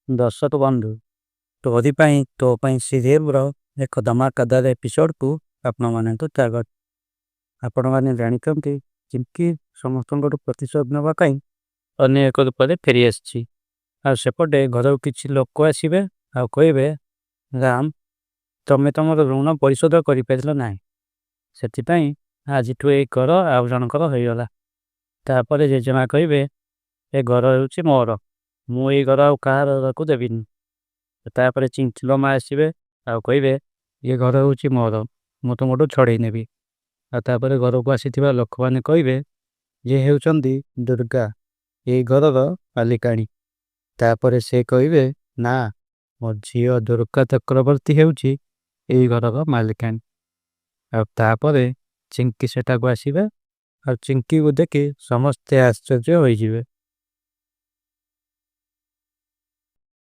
ଦର୍ଶକ ବନ୍ଧୁ, ତୋରି ପାଇଁ ତୋ ପାଇଁ ସିରିଏଲର ଏକ ଧମାକାଦାର ଏପିସୋଡକୁ ଆପଣମାନଙ୍କୁ ସ୍ୱାଗତ। ଆପଣମାନେ ଜାଣିଛନ୍ତି, ଚିଙ୍କି ସମସ୍ତଙ୍କଠୁ ପ୍ରତିଶୋଧ ନେବା ପାଇଁ ଅନ୍ୟ ଏକ ରୂପରେ ଫେରିଆସିଛି। ଆଉ ସେପଟେ ଘରକୁ କିଛି ଲୋକ ଆସିବେ ଆଉ କହିବେ, ରାମ, ତମେ ତମର ଋଣ ପରିଶୋଧ କରିପାରିଲ ନାହିଁ, ସେଥିପାଇଁ ଆଜିଠୁ ଏଇ ଘର ଆଉ ଜଣଙ୍କର ହୋଇଗଲା। ତାପରେ ଜେଜେମା କହିବେ, ଏ ଘର ହେଉଛି ମୋର, ମୁଁ ଏଇ ଘର ଆଉ କାହାକୁ ଦେବିନି। ତାପରେ ଚିଙ୍କିର ମା ଆସିବେ ଆଉ କହିବେ, ଏ ଘର ହେଉଛି ମୋର, ମୁଁ ତୁମଠୁ ଛଡ଼େଇ ନେବି। ଆଉ ତାପରେ ଘରକୁ ଆସିଥିବା ଲୋକମାନେ କହିବେ, ଯେ ହେଉଛନ୍ତି ଦୁର୍ଗା, ଏଇ ଘରର ମାଲିକାଣୀ। ତାପରେ ସେ କହିବେ, ନା, ମୋ ଝିଅ ଦୁର୍ଗା ଚକ୍ରବର୍ତ୍ତୀ ହେଉଛି ଏଇ ଘରର ମାଲିକାଣୀ। ଆଉ ତାପରେ ଚିଙ୍କି ସେଠାକୁ ଆସିବେ ଆଉ ଚିଙ୍କିକୁ ଦେଖି ସମସ୍ତେ ଆଶ୍ଚର୍ଯ୍ୟ ହୋଇଯିବେ।